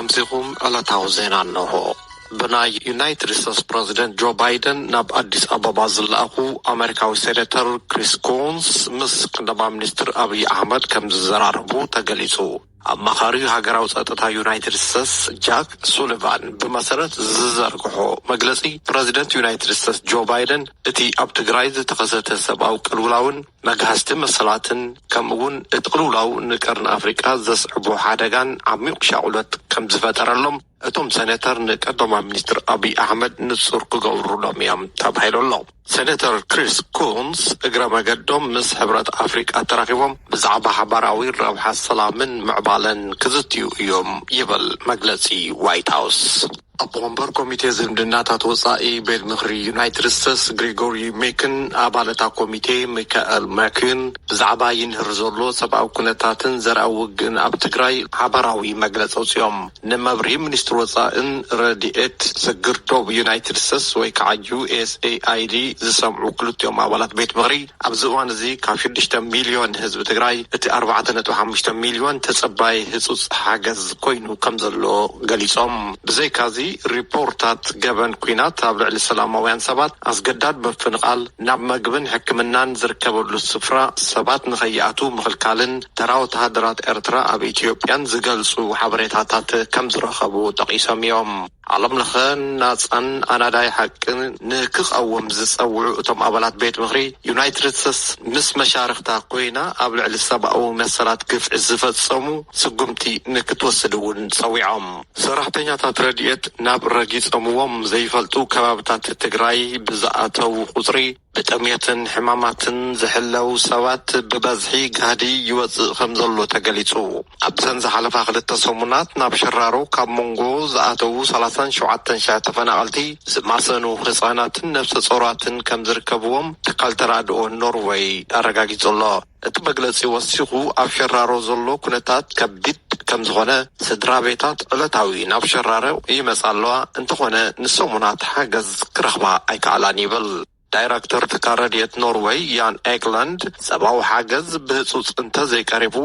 ምስኹም ዕለታዊ ዜና እንሆ። ብናይ ዩናይትድ ስቴትስ ፕረዚደንት ጆ ባይደን ናብ ኣዲስ ኣበባ ዝለኣኹ ኣሜሪካዊ ሴኔተር ክሪስ ኮንስ ምስ ቀዳማይ ሚኒስትር ኣብይ ኣሕመድ ከም ዝዘራረቡ ተገሊጹ። ኣማኻሪ ሃገራዊ ጸጥታ ዩናይትድ ስቴትስ ጃክ ሱሊቫን ብመሰረት ዝዘርግሖ መግለጺ፣ ፕረዚደንት ዩናይትድ ስቴትስ ጆ ባይደን እቲ ኣብ ትግራይ ዝተኸሰተ ሰብኣዊ ቅልውላውን መግሃስቲ መሰላትን፣ ከምኡ እውን እቲ ቅልውላው ንቀርኒ ኣፍሪቃ ዘስዕቦ ሓደጋን ዓሚቕ ሻቑሎት ከም ዝፈጠረሎም እቶም ሴኔተር ንቀዳማይ ሚኒስትር ኣብይ ኣሕመድ ንጹር ክገብሩሎም እዮም ተባሂሉ ኣሎ። ሴኔተር ክሪስ ኩንስ እግረ መገዶም ምስ ሕብረት ኣፍሪቃ ተራኺቦም ብዛዕባ ሓባራዊ ረብሓ ሰላምን ምዕባለን ክዝትዩ እዮም ይብል መግለጺ ዋይት ሃውስ። ኣቦ ወንበር ኮሚቴ ዝምድናታት ወጻኢ ቤት ምኽሪ ዩናይትድ ስቴትስ ግሪጎሪ ሜክን ኣባል እታ ኮሚቴ ሚካኤል ማኪን ብዛዕባ ይንህር ዘሎ ሰብኣዊ ኩነታትን ዘርኣዊ ውግእን ኣብ ትግራይ ሓባራዊ መግለጺ ኣውጺኦም። ንመብርሂ ሚኒስትር ወጻእን ረድኤት ስግር ዶብ ዩናይትድ ስቴትስ ወይ ከዓ ዩ ኤስ ኤ ኣይ ዲ ዝሰምዑ ክልቲኦም ኣባላት ቤት ምኽሪ ኣብዚ እዋን እዚ ካብ ሽዱሽተ ሚልዮን ህዝቢ ትግራይ እቲ ኣርባዕተ ነጥቢ ሓሙሽተ ሚልዮን ተጸባይ ህጹጽ ሓገዝ ኮይኑ ከም ዘሎ ገሊጾም። ብዘይካዚ ሪፖርታት ገበን ኲናት ኣብ ልዕሊ ሰላማውያን ሰባት፣ ኣስገዳድ ምፍንቓል፣ ናብ መግብን ሕክምናን ዝርከበሉ ስፍራ ሰባት ንኸይኣትዉ ምኽልካልን ተራ ወተሃደራት ኤርትራ ኣብ ኢትዮጵያን ዝገልጹ ሓበሬታታት ከም ዝረኸቡ ጠቒሶም እዮም። ዓለም ለኸ ናጻን ኣናዳይ ሓቂ ንክቐውም ዝጸውዑ እቶም ኣባላት ቤት ምኽሪ፣ ዩናይትድ ስቴትስ ምስ መሻርኽታ ኮይና ኣብ ልዕሊ ሰብኣዊ መሰላት ግፍዒ ዝፈጸሙ ስጉምቲ ንክትወስድ እውን ጸዊዖም። ሰራሕተኛታት ረድኤት ናብ ረጊጸምዎም ዘይፈልጡ ከባብታት ትግራይ ብዝኣተዉ ቁጽሪ፣ ብጥሜትን ሕማማትን ዝሕለው ሰባት ብበዝሒ ጋህዲ ይወጽእ ከም ዘሎ ተገሊጹ። ኣብዘን ዝሓለፋ ክልተ ሰሙናት ናብ ሸራሮ ካብ መንጎ ዝኣተዉ ሰላሳን ሸውዓተን ሽሕ ተፈናቐልቲ ዝማሰኑ ህጻናትን ነፍሰ ጾራትን ከም ዝርከብዎም ትካል ተራድኦ ኖርወይ ኣረጋጊጹ ኣሎ። እቲ መግለጺ ወሲኹ፣ ኣብ ሸራሮ ዘሎ ኩነታት ከቢድ ከም ዝኾነ፣ ስድራ ቤታት ዕለታዊ ናብ ሸራሮ ይመጻ ኣለዋ፣ እንተኾነ ንሰሙናት ሓገዝ ክረኽባ ኣይከኣላን ይብል። ዳይረክተር ትካል ረድኤት ኖርወይ ያን ኤግላንድ፣ ሰብኣዊ ሓገዝ ብህጹጽ እንተዘይቀሪቡ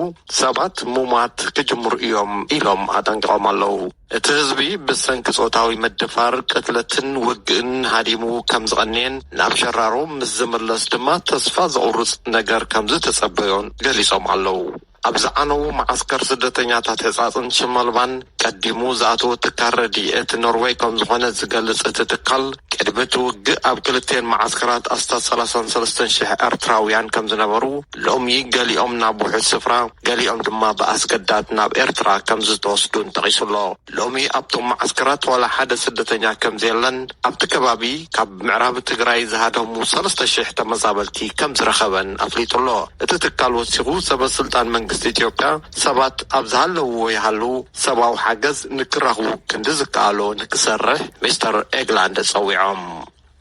ሰባት ሙማት ክጅምሩ እዮም ኢሎም ኣጠንቂቖም ኣለዉ። እቲ ህዝቢ ብሰንኪ ጾታዊ ምድፋር፣ ቅትለትን ውግእን ሃዲሙ ከም ዝቐንየን ናብ ሸራሮ ምስ ዝምለስ ድማ ተስፋ ዘቑርጽ ነገር ከም ዝተጸበዮን ገሊጾም ኣለዉ። ኣብ ዝዓነዉ መዓስከር ስደተኛታት ሕጻጽን ሽመልባን ቀዲሙ ዝኣተወ ትካል ረድኤት ኖርወይ ከም ዝኾነ ዝገልጽ እቲ ትካል፣ ቅድሚ እቲ ውግእ ኣብ ክልቲኤን መዓስከራት ኣስታት ሰላሳን ሰለስተን ሽሕ ኤርትራውያን ከም ዝነበሩ፣ ሎሚ ገሊኦም ናብ ውሑድ ስፍራ፣ ገሊኦም ድማ ብኣስገዳድ ናብ ኤርትራ ከም ዝተወስዱን ጠቒሱ ኣሎ። ሎሚ ኣብቶም መዓስከራት ዋላ ሓደ ስደተኛ ከም ዘየለን፣ ኣብቲ ከባቢ ካብ ምዕራብ ትግራይ ዝሃደሙ ሰለስተ ሽሕ ተመዛበልቲ ከም ዝረኸበን ኣፍሊጡ ኣሎ። እቲ ትካል ወሲኹ፣ ሰበ ስልጣን መንግስቲ ኢትዮጵያ ሰባት ኣብ ዝሃለውዎ ይሃልዉ ሰብኣዊ ሓገዝ ንክረኽቡ ክንዲ ዝከኣሎ ንክሰርሕ ሚስተር ኤግላንድ ጸዊዖም።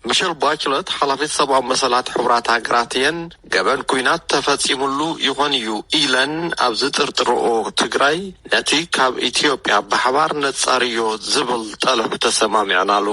ሚሸል ባችለት ሓላፊት ሰብኣዊ መሰላት ሕቡራት ሃገራት እየን። ገበን ኲናት ተፈጺሙሉ ይኾን እዩ ኢለን ኣብ ዝጥርጥርኦ ትግራይ፣ ነቲ ካብ ኢትዮጵያ ብሓባር ነጻርዮ ዝብል ጠለብ ተሰማሚዕናሉ።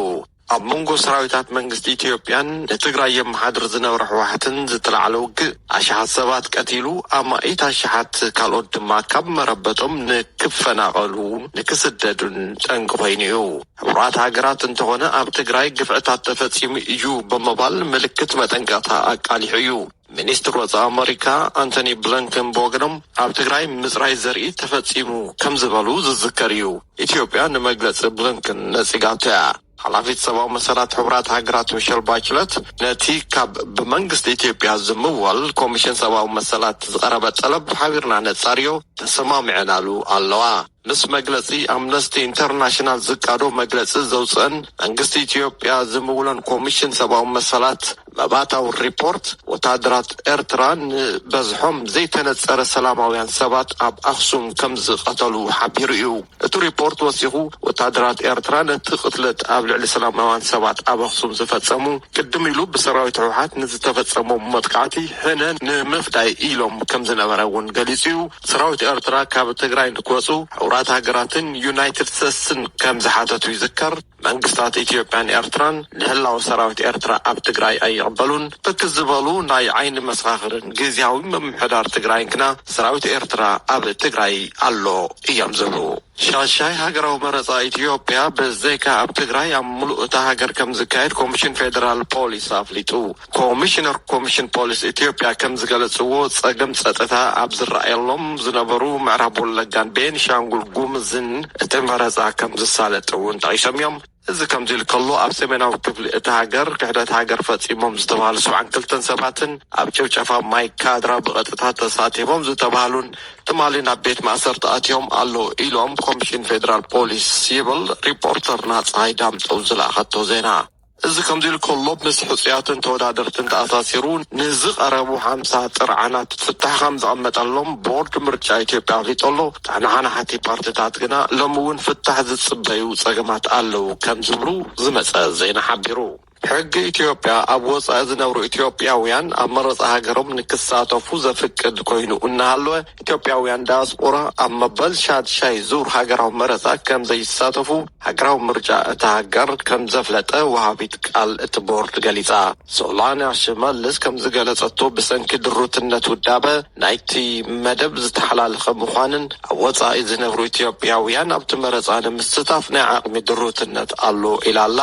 ኣብ መንጎ ሰራዊታት መንግስቲ ኢትዮጵያን ንትግራይ የመሓድር ዝነበረ ህወሓትን ዝተላዕለ ውግእ ኣሽሓት ሰባት ቀቲሉ፣ ኣማኢት ኣሽሓት ካልኦት ድማ ካብ መረበቶም ንክፈናቐሉ ንክስደዱን ጠንቂ ኮይኑ እዩ። ሕቡራት ሃገራት እንተኾነ ኣብ ትግራይ ግፍዕታት ተፈጺሙ እዩ ብምባል ምልክት መጠንቀቕታ ኣቃሊሑ እዩ። ሚኒስትር ወጻኢ ኣመሪካ ኣንቶኒ ብሊንከን ብወገኖም፣ ኣብ ትግራይ ምጽራይ ዘርኢ ተፈጺሙ ከም ዝበሉ ዝዝከር እዩ። ኢትዮጵያ ንመግለጺ ብሊንከን ነጺጋቶ እያ። ሓላፊት ሰብኣዊ መሰላት ሕቡራት ሃገራት ሚሸል ባችለት፣ ነቲ ካብ ብመንግስቲ ኢትዮጵያ ዝምወል ኮሚሽን ሰብኣዊ መሰላት ዝቐረበ ጠለብ ሓቢርና ነጻርዮ፣ ተሰማሚዐናሉ ኣለዋ። ምስ መግለጺ ኣምነስቲ ኢንተርናሽናል ዝቃዶ መግለጺ ዘውጽአን መንግስቲ ኢትዮጵያ ዝምውለን ኮሚሽን ሰብኣዊ መሰላት መባእታዊ ሪፖርት፣ ወታደራት ኤርትራ ንበዝሖም ዘይተነጸረ ሰላማውያን ሰባት ኣብ ኣኽሱም ከም ዝቐተሉ ሓቢሩ እዩ። እቲ ሪፖርት ወሲኹ፣ ወታደራት ኤርትራ ነቲ ቅትለት ኣብ ልዕሊ ሰላማውያን ሰባት ኣብ ኣኽሱም ዝፈጸሙ፣ ቅድም ኢሉ ብሰራዊት ህወሓት ንዝተፈጸሞም መጥቃዕቲ ሕነ ንምፍዳይ ኢሎም ከም ዝነበረ እውን ገሊጹ እዩ። ሰራዊት ኤርትራ ካብ ትግራይ ንክወጹ ሕቡራት ሃገራትን ዩናይትድ ስቴትስን ከም ዝሓተቱ ይዝከር። መንግስታት ኢትዮጵያን ኤርትራን ንህላወ ሰራዊት ኤርትራ ኣብ ትግራይ ኣይቕበሉን። ብርክት ዝበሉ ናይ ዓይኒ መሰኻኽርን ግዝያዊ ምምሕዳር ትግራይን ግና ሰራዊት ኤርትራ ኣብ ትግራይ ኣሎ እዮም ዝብሉ። ሻሻይ ሃገራዊ መረጻ ኢትዮጵያ ብዘይካ ኣብ ትግራይ ኣብ ምሉእ እታ ሃገር ከም ዝካየድ ኮሚሽን ፌደራል ፖሊስ ኣፍሊጡ። ኮሚሽነር ኮሚሽን ፖሊስ ኢትዮጵያ ከም ዝገለጽዎ፣ ጸገም ጸጥታ ኣብ ዝረኣየሎም ዝነበሩ ምዕራብ ወለጋን ቤንሻንጉል ጉምዝን እቲ መረጻ ከም ዝሳለጥ እውን ጠቒሶም እዮም። እዚ ከምዚ ኢሉ ከሎ፣ ኣብ ሰሜናዊ ክፍሊ እታ ሃገር ክሕደት ሃገር ፈጺሞም ዝተባሃሉ ሰብዓን ክልተን ሰባትን ኣብ ጭፍጨፋ ማይ ካድራ ብቐጥታ ተሳቲፎም ዝተባሃሉን ትማሊ ናብ ቤት ማእሰርቲ ኣትዮም ኣለዉ ኢሎም ኮሚሽን ፌደራል ፖሊስ ይብል ሪፖርተርና ፀሃይ ዳምጠው ዝለኣኸቶ ዜና። እዚ ከምዚ ኢሉ ከሎ፣ ምስ ሕፁያትን ተወዳደርትን ተኣሳሲሩ ንዝቐረቡ ሓምሳ ጥርዓናት ፍታሕ ከም ዘቐመጠሎም ቦርድ ምርጫ ኢትዮጵያ ኣፍሊጡ ኣሎ። ተሓናሓናሓቲ ፓርቲታት ግና ሎሚ እውን ፍታሕ ዝፅበዩ ፀገማት ኣለዉ ከም ዝብሉ ዝመፀ ዜና ሓቢሩ። ሕጊ ኢትዮጵያ ኣብ ወጻኢ ዝነብሩ ኢትዮጵያውያን ኣብ መረጻ ሃገሮም ንክሳተፉ ዘፍቅድ ኮይኑ እናሃለወ፣ ኢትዮጵያውያን ዳያስፖራ ኣብ መበል ሻድሻይ ዙር ሃገራዊ መረጻ ከም ዘይሳተፉ ሃገራዊ ምርጫ እታ ሃገር ከም ዘፍለጠ ወሃቢት ቃል እቲ ቦርድ ገሊጻ። ሶላንያ ሽመልስ ከም ዝገለጸቶ፣ ብሰንኪ ድሩትነት ውዳበ ናይቲ መደብ ዝተሓላለኸ ምዃንን ኣብ ወጻኢ ዝነብሩ ኢትዮጵያውያን ኣብቲ መረጻ ንምስታፍ ናይ ዓቕሚ ድሩትነት ኣሎ ኢላ ኣላ።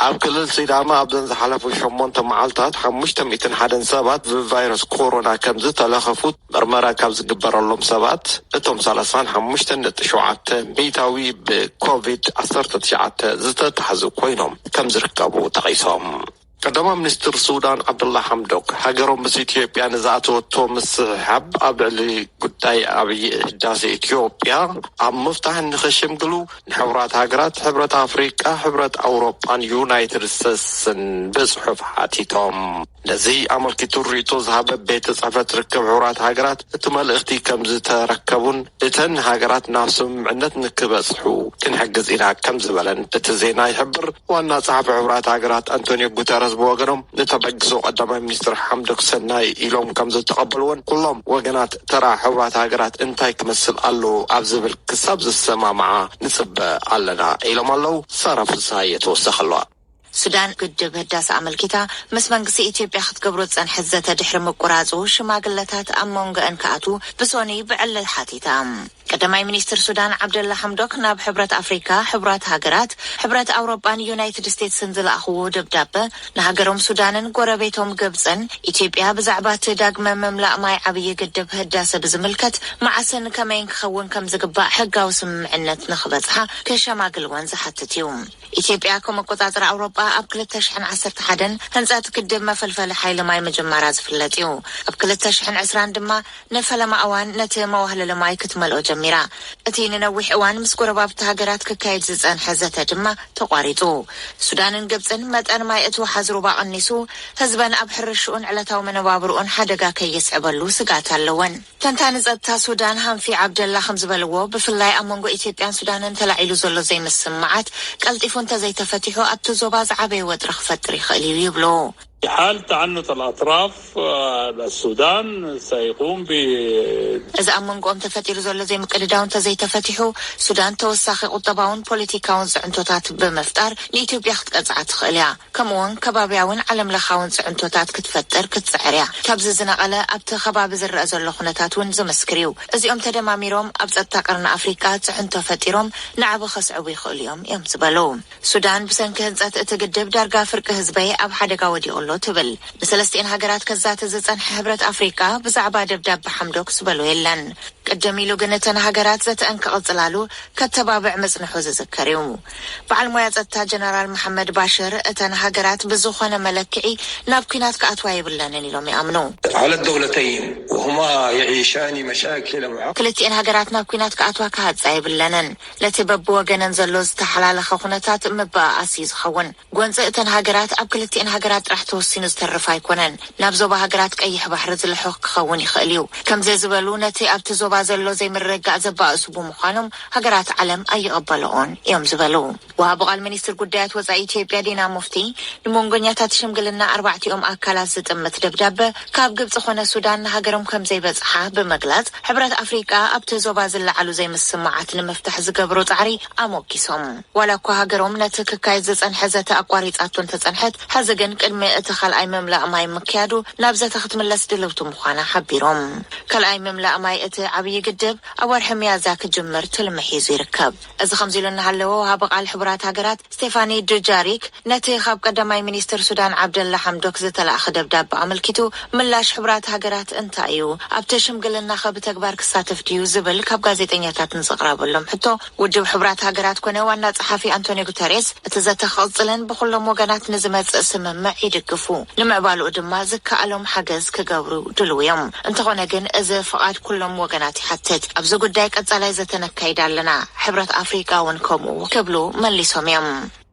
ኣብ ክልል ሲዳማ ኣብዘን ዝሓለፉ ሸሞንተ መዓልታት ሓሙሽተ ሚእትን ሓደን ሰባት ብቫይረስ ኮሮና ከም ዝተለኸፉ፣ ምርመራ ካብ ዝግበረሎም ሰባት እቶም ሰላሳን ሓሙሽተን ነጥቢ ሸውዓተ ሚእታዊ ብኮቪድ ዓሰርተ ትሽዓተ ዝተታሕዙ ኮይኖም ከም ዝርከቡ ጠቒሶም። ቀዳማይ ሚኒስትር ሱዳን ዓብደላ ሓምዶክ፣ ሃገሮም ምስ ኢትዮጵያ ንዝኣተወቶ ምስሕሓብ ኣብ ልዕሊ ጉዳይ ዓብዪ ህዳሴ ኢትዮጵያ ኣብ ምፍታሕ ንኽሽምግሉ ንሕቡራት ሃገራት፣ ሕብረት ኣፍሪቃ፣ ሕብረት ኣውሮጳን ዩናይትድ ስቴትስን ብጽሑፍ ሓቲቶም። ነዚ ኣመልኪቱ ርእይቶ ዝሃበ ቤት ጽሕፈት ርክብ ሕቡራት ሃገራት፣ እቲ መልእኽቲ ከም ዝተረከቡን እተን ሃገራት ናብ ስምምዕነት ንክበጽሑ ክንሕግዝ ኢና ከም ዝበለን እቲ ዜና ይሕብር። ዋና ጸሓፊ ሕቡራት ሃገራት ኣንቶኒዮ ጉተረስ ብወገኖም፣ ንተበግሶ ቀዳማይ ሚኒስትር ሓምዶክ ሰናይ ኢሎም ከም ዝተቐበልዎን፣ ኩሎም ወገናት ተራ ሕቡራት ሃገራት እንታይ ክመስል ኣለዎ ኣብ ዝብል ክሳብ ዝሰማማዓ ንጽበ ኣለና ኢሎም ኣለዉ። ሳራ ፍስሃየ ተወሰኸ ኣለዋ። ሱዳን ግድብ ህዳሰ ኣመልኪታ ምስ መንግስቲ ኢትዮጵያ ክትገብሮ ዝጸንሐት ዘተ ድሕሪ ምቁራጹ፣ ሽማግለታት ኣብ መንጎአን ክኣትዉ ብሶኒ ብዕሊ ሓቲታ። ቀዳማይ ሚኒስትር ሱዳን ዓብደላ ሓምዶክ ናብ ሕብረት ኣፍሪካ፣ ሕቡራት ሃገራት፣ ሕብረት ኣውሮጳን ዩናይትድ ስቴትስን ዝለኣኽዎ ደብዳበ፣ ንሃገሮም ሱዳንን ጎረቤቶም ግብጽን ኢትዮጵያ ብዛዕባ እቲ ዳግመ ምምላእ ማይ ዓብዪ ግድብ ህዳሰ ብዝምልከት፣ መዓስን ከመይን ክኸውን ከም ዝግባእ ሕጋዊ ስምምዕነት ንኽበጽሓ ክሸማግልወን ዝሓትት እዩ። ኢትዮጵያ ከም ኣቆጻጽራ ኣውሮጳ ኣብ ክልተ ሽሕን ዓሰርተ ሓደን ህንጸት ግድብ መፈልፈሊ ሓይሊ ማይ ምጅማራ ዝፍለጥ እዩ። ኣብ ክልተ ሽሕን ዕስራን ድማ ንፈለማ እዋን ነቲ መዋህለሊ ማይ ክትመልኦ ጀሚራ። እቲ ንነዊሕ እዋን ምስ ጎረባብቲ ሃገራት ክካየድ ዝጸንሐ ዘተ ድማ ተቋሪጹ። ሱዳንን ግብጽን መጠን ማይ እቲ ወሓዝ ሩባ ቀኒሱ፣ ህዝበን ኣብ ሕርሽኡን ዕለታዊ መነባብርኡን ሓደጋ ከየስዕበሉ ስግኣት ኣለወን። ተንታኒ ጸጥታ ሱዳን ሃንፊ ዓብደላ ከም ዝበልዎ፣ ብፍላይ ኣብ መንጎ ኢትዮጵያን ሱዳንን ተላዒሉ ዘሎ ዘይምስምማዓት ቀልጢፉ እንተዘይተፈቲሑ ኣብቲ ዞባ ዝዓበየ ወጥሪ ክፈጥር ይኽእል እዩ ይብሉ። حال تعنت الأطراف، آه، السودان سيقوم ب እዚ ኣብ መንጎኦም ተፈጢሩ ዘሎ ዘይምቅድዳው እንተዘይተፈቲሑ፣ ሱዳን ተወሳኺ ቁጠባውን ፖለቲካውን ጽዕንቶታት ብምፍጣር ንኢትዮጵያ ክትቀጽዓ ትኽእል እያ። ከምኡውን ከባብያውን ዓለም ለኻውን ጽዕንቶታት ክትፈጥር ክትጽዕር እያ። ካብዚ ዝነቐለ ኣብቲ ከባቢ ዝረአ ዘሎ ኩነታት እውን ዝምስክር እዩ። እዚኦም ተደማሚሮም ኣብ ጸጥታ ቀርኒ ኣፍሪቃ ጽዕንቶ ፈጢሮም ንዓቢ ከስዕቡ ይኽእሉ እዮም እዮም ዝበሉ። ሱዳን ብሰንኪ ህንጸት እቲ ግድብ ዳርጋ ፍርቂ ህዝበይ ኣብ ሓደጋ ወዲቑ ኣሎ ትብል። ንሰለስቲኤን ሃገራት ከዛቲ ዝጸንሐ ሕብረት ኣፍሪቃ ብዛዕባ ደብዳብ ሓምዶክ ዝበሎ የለን። ቅድም ኢሉ ግን እተን ሃገራት ዘተአን ክቕጽላሉ ከተባብዕ ምጽንሑ ዝዝከር እዩ። በዓል ሞያ ጸጥታ ጀነራል መሓመድ ባሽር እተን ሃገራት ብዝኾነ መለክዒ ናብ ኲናት ክኣትዋ የብለንን ኢሎም ይኣምኑ። على الدولتين وهما يعيشان مشاكل معقدة. ክልቲኤን ሃገራት ናብ ኲናት ክኣትዋ ክሃጻ የብለንን። ነቲ በብወገነን ዘሎ ዝተሓላለኸ ኩነታት ምብኣኣስ እዩ ዝኸውን። ጎንፂ እተን ሃገራት ኣብ ክልቲኤን ሃገራት ጥራሕ ተወሲኑ ዝተርፍ ኣይኮነን። ናብ ዞባ ሃገራት ቀይሕ ባሕሪ ዝልሕኽ ክኸውን ይኽእል እዩ። ከምዚ ዝበሉ ነቲ ኣብቲ ዞባ ዘሎ ዘይምርግጋእ ዘባእሱ ብምዃኖም ሃገራት ዓለም ኣይቕበልኦን እዮም ዝበሉ። ወሃቢ ቃል ሚኒስትር ጉዳያት ወፃኢ ኢትዮጵያ ዲና ሙፍቲ ንመንጎኛታት ሽምግልና ኣርባዕቲኦም ኣካላት ዝጥምት ደብዳበ ካብ ግብፂ ኾነ ሱዳን ንሃገሮም ከም ዘይበፅሓ ብምግላፅ ሕብረት ኣፍሪቃ ኣብቲ ዞባ ዝለዓሉ ዘይምስምማዓት ንምፍታሕ ዝገብሮ ፃዕሪ ኣሞጊሶም። ዋላ እኳ ሃገሮም ነቲ ክካየድ ዝጸንሐ ዘተ ኣቋሪጻቶ እንተጸንሐት፣ ሕዚ ግን ቅድሚ እቲ ካልኣይ ምምላእ ማይ ምክያዱ ናብ ዘተ ክትምለስ ድልውቲ ምዃና ሓቢሮም። ካልኣይ ምምላእ ማይ እቲ ዓብዪ ግድብ ኣብ ወርሒ ሚያዝያ ክጅምር ትልሚ ሒዙ ይርከብ። እዚ ከምዚ ኢሉ እናሃለወ፣ ወሃቢ ቃል ሕቡራት ሃገራት ስቴፋኒ ዱጃሪክ ነቲ ካብ ቀዳማይ ሚኒስትር ሱዳን ዓብደላ ሓምዶክ ዝተላእኸ ደብዳበ ኣመልኪቱ ምላሽ ሕቡራት ሃገራት እንታይ እዩ? ኣብቲ ሽምግልና ከ ብተግባር ክሳተፍ ድዩ ዝብል ካብ ጋዜጠኛታት ንዝቕረበሎም ሕቶ፣ ውድብ ሕቡራት ሃገራት ኮነ ዋና ጸሓፊ ኣንቶኒ ጉተሬስ እቲ ዘተ ክቕጽልን ብኩሎም ወገናት ንዝመጽእ ስምምዕ ይድግፉ፣ ንምዕባልኡ ድማ ዝከኣሎም ሓገዝ ክገብሩ ድልው እዮም። እንተኾነ ግን እዚ ፍቓድ ኩሎም ወገናት ይሓትት። ኣብዚ ጉዳይ ቀጻላይ ዘተ ነካይድ ኣለና። ሕብረት ኣፍሪቃ እውን ከምኡ ክብሉ መሊሶም እዮም።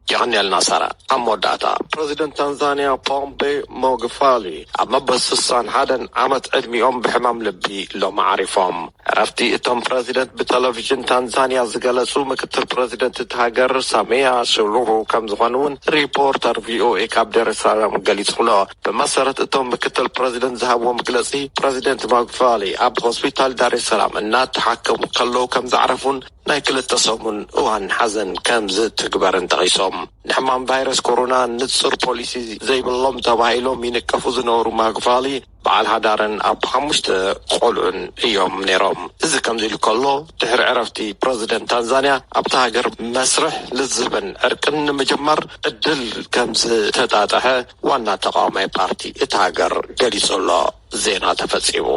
የቐንየልና ሳራ። ኣብ መወዳእታ፣ ፕረዚደንት ታንዛንያ ፖምቤ ሞግፋሊ ኣብ መበል ስሳን ሓደን ዓመት ዕድሚኦም ብሕማም ልቢ ሎም ዓሪፎም። ዕረፍቲ እቶም ፕረዚደንት ብቴሌቪዥን ታንዛንያ ዝገለጹ ምክትል ፕረዚደንት እቲ ሃገር ሳሚያ ሱሉሁ ከም ዝኾኑ እውን ሪፖርተር ቪኦኤ ካብ ደረሳላም ገሊጹ ኣሎ። ብመሰረት እቶም ምክትል ፕረዚደንት ዝሃብዎ መግለጺ፣ ፕረዚደንት ሞግፋሊ ኣብ ሆስፒታል ዳሬሰላም እናተሓከሙ ከለዉ ከም ዝዓረፉን ናይ ክልተ ሰሙን እዋን ሓዘን ከም ዝትግበርን ጠቒሶም። ንሕማም ቫይረስ ኮሮና ንጹር ፖሊሲ ዘይብሎም ተባሂሎም ይንቀፉ ዝነበሩ ማግፋሊ በዓል ሓዳርን ኣብ ሓሙሽተ ቆልዑን እዮም ነይሮም። እዚ ከምዚ ኢሉ ከሎ፣ ድሕሪ ዕረፍቲ ፕረዚደንት ታንዛንያ ኣብታ ሃገር መስርሕ ልዝብን ዕርቅን ንምጅማር ዕድል ከም ዝተጣጠሐ ዋና ተቃዋማይ ፓርቲ እታ ሃገር ገሊጹ ኣሎ። ዜና ተፈጺሙ።